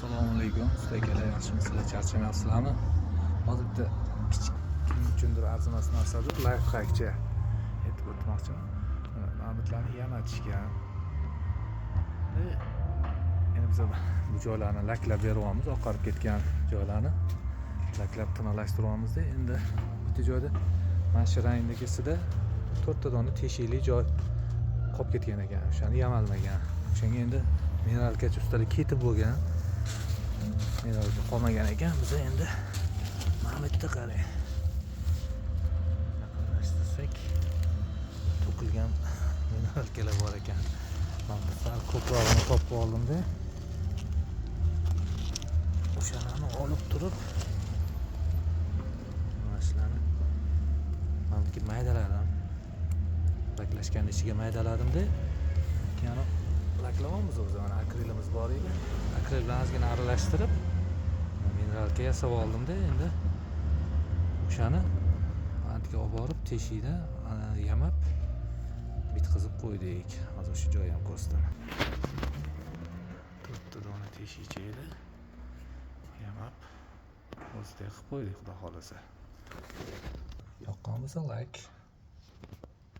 Assalomu alaykum, usta akalar, yaxshimisizlar, charchamayapsizlarmi? Hozir bitta kichik, kim uchundir arzimas narsadir, лайфхак cha aytib o'tmoqchiman. Mana mamitlarni yamatishgan. Endi biz bu joylarni laklab beryapmiz, oqarib ketgan joylarni laklab tiniqlashtiryapmizda. Endi bitta joyda, mana shu rangdagisida to'rtta dona teshikli joy qolib ketgan ekan, o'shani yamalmagan. O'shanga endi минералка chi ustalar ketib bo'lgan, минералка qolmagan ekan. Biza endi mana bu yerda, qarang, yaqinlashtirsak, to'kilgan минералка lar bor ekan. Man sal ko'prog'ini topib oldimda, o'shalarni olib turib, mana shularni maniki maydaladim, laklashganni ichiga maydaladimda, keyin laklayapmiz o'zi. Mana akrilimiz bor edi, akril bilan ozgina aralashtirib, минералка yasab oldimda. Endi o'shani antiga olib borib, teshikda yamab bitqizib qo'ydik. Hozir o'sha joyi ham ko'rsataman. To'rtta dona teshikcha edi, yamab o'zida qilib qo'ydik. Xudo xohlasa, yoqqan bo'lsa, layk.